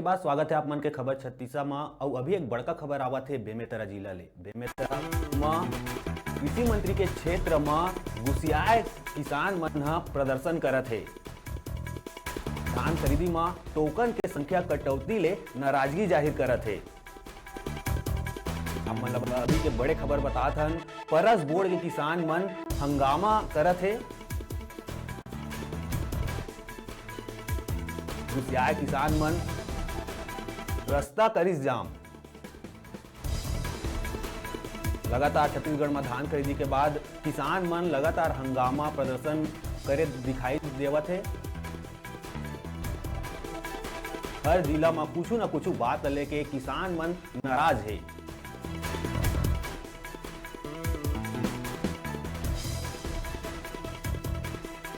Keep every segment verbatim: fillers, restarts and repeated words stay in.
बाद स्वागत है आप मन के खबर छत्तीसा म। अउ अभी एक बड़का खबर आवत हे बेमेतरा जिला ले। बेमेतरा म कृषि मंत्री के क्षेत्र म गुसियाए किसान मन ह प्रदर्शन करत हे। धान खरीदी म टोकन के संख्या कटौती ले नाराजगी जाहिर करत हे। आप मन ल अभी के बड़े खबर बतात हन। परस बोड़ के किसान मन हंगामा करत हे। गुसियाए किसान मन रस्ता करिस जाम। लगातार छत्तीसगढ़ म धान खरीदी के बाद किसान मन लगातार हंगामा प्रदर्शन करे दिखाई देवत हे। हर जिला म कुछु न कुछु बात ल लेके किसान मन नाराज हे।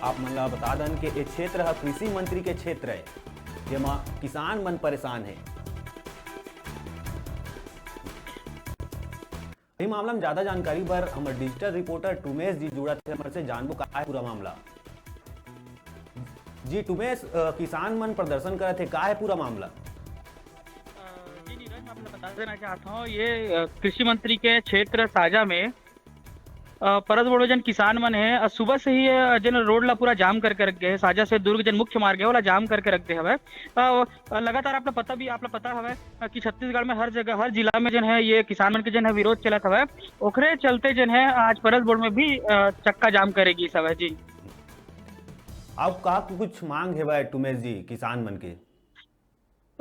आप मन ल बता दन के ए क्षेत्र ह कृषि मंत्री के क्षेत्र हे, जेमा किसान मन परेशान हे। ए मामला म ज्यादा जानकारी बर हमर डिजिटल रिपोर्टर टुमेश जी जुड़त हे हमर से, जानबो का हे पूरा मामला। जी टुमेश, अ, किसान मन प्रदर्शन करत हे, का हे पूरा मामला? अ, जी नीरज, मैं आप ल बता देना चाहत हूँ, ये, अ, कृषि मंत्री के क्षेत्र साजा में, अ, परस बोड़ में जन किसान मन हे, अ, सुबह से ही, अ, जन रोड ला पूरा जाम करके रख गे हे। साजा से दुर्ग जन मुख्य मार्ग हे, ओला जाम करके रख दे हवय। अ, अ, लगातार आप ला पता भी, आप ला पता हवय, अ, कि छत्तीसगढ़ में हर जगह, हर जिला में जन हे, ये किसान मन के जन हे विरोध चलत हवय, ओखरे चलते जन हे आज परस बोड़ में भी, अ, चक्का जाम करे गिस हवय जी। अउ का कुछ मांग हेवय टुमेश जी किसान मन के?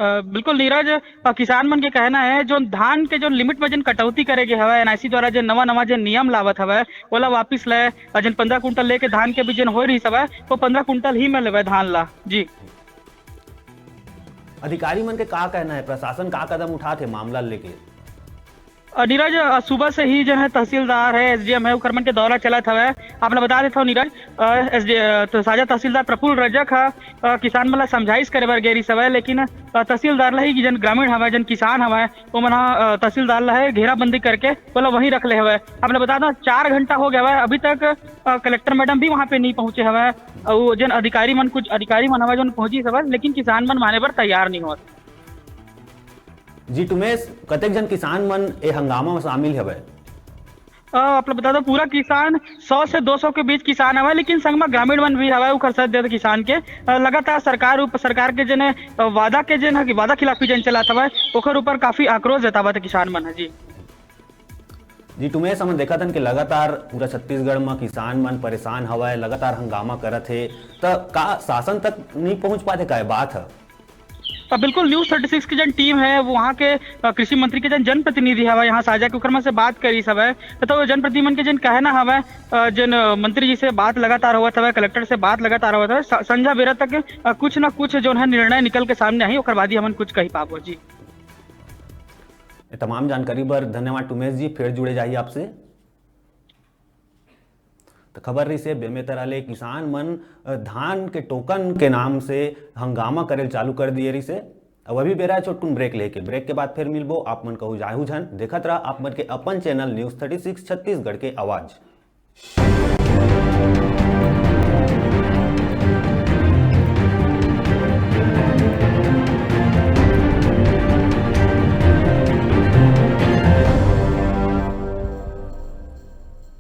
अ, बिल्कुल नीरज, अ, किसान मन के कहना हे, जो धान के जो लिमिट में जन कटौती करे गे हवय, एनआईसी द्वारा जो नवा नवा जो नियम लावत हवय, ओला वापिस ले, अ, जन पंद्रह कुंटल लेके धान के भी जन होय रहिस हवय, वो पंद्रह कुंटल ही में लेवय धान ला जी। अधिकारी मन के का कहना हे, प्रशासन का कदम उठात हे मामला लेके? अ, नीरज, अ, सुबह से ही जो है तहसीलदार है, एसडीएम है, ओकर मन के दौरा चलत हवय। आप ला बता देत हव नीरज, अ, एसडी-, अ, तो साजा तहसीलदार प्रफुल्ल रजक ह, अ, किसान मन ला समझाइश करे बर गे रिहिस हवय, लेकिन, अ, तहसीलदार ला ही जन ग्रामीण हवय, जन किसान हवय, ओमन ह, अ, तहसीलदार ला है घेराबंदी करके ओला वहीं रख ले हवय। आप ला बता दो, चार घंटा हो गया हवय, अभी तक, अ, कलेक्टर मैडम भी वहाँ पे नहीं पहुँचे हवय। अउ जन अधिकारी मन, कुछ अधिकारी मन हवय, जन पहुँचिस हवय, लेकिन किसान मन माने बर तैयार नहीं होत। जी टुमेश, कतेक जन किसान मन ए हंगामा में शामिल हवय? अ, आप ला बता दो, पूरा किसान सौ से दो सौ के बीच किसान हवय, लेकिन संग म ग्रामीण मन भी हवय, ओखर साथ देत किसान के, अ, लगातार सरकार उप-, सरकार के जेन, अ, वादा के जेन ह, वादा खिलाफी जेन चलत हवय, ओखर ऊपर काफी आक्रोश जतावत हे किसान मन ह जी। जी टुमेश, हमन देखत हन कि लगातार पूरा छत्तीसगढ़ म किसान मन परेशान हवय, लगातार हंगामा करत हे, त का शासन तक नहीं पहुंच पाथे, का ए बात ह? अ, बिल्कुल, न्यूज़ थर्टी सिक्स के जन टीम है, वो वहाँ के, अ, कृषि मंत्री के जन जनप्रतिनिधि हवय, यहाँ साजा के ओकर मन से बात करिस हवय, तो जनप्रतिनिधि मन के जन कहना हवय, अ, जन, अ, मंत्री जी से बात लगातार होवत हवय, कलेक्टर से बात लगातार होवत हवय, स-, संझा बेरा तक, अ, कुछ ना कुछ जोन है निर्णय निकल के सामने आही, ओकर बाद ही हमन कुछ कही पाबो जी। ये तमाम जानकारी बर धन्यवाद टुमेश जी, फिर जुड़े जाही आपसे। त खबर रहिस हे बेमेतरा ले किसान मन, अ, धान के टोकन के नाम से हंगामा करे ल चालू कर दिए रहिस हे। अब अभी बेरा हे छोटकुन ब्रेक लेके, ब्रेक के बाद फिर मिलबो। आप मन कहू जाहू झन, देखत रहा आप मन के अपन channel news thirty six Chhattisgarh के आवाज।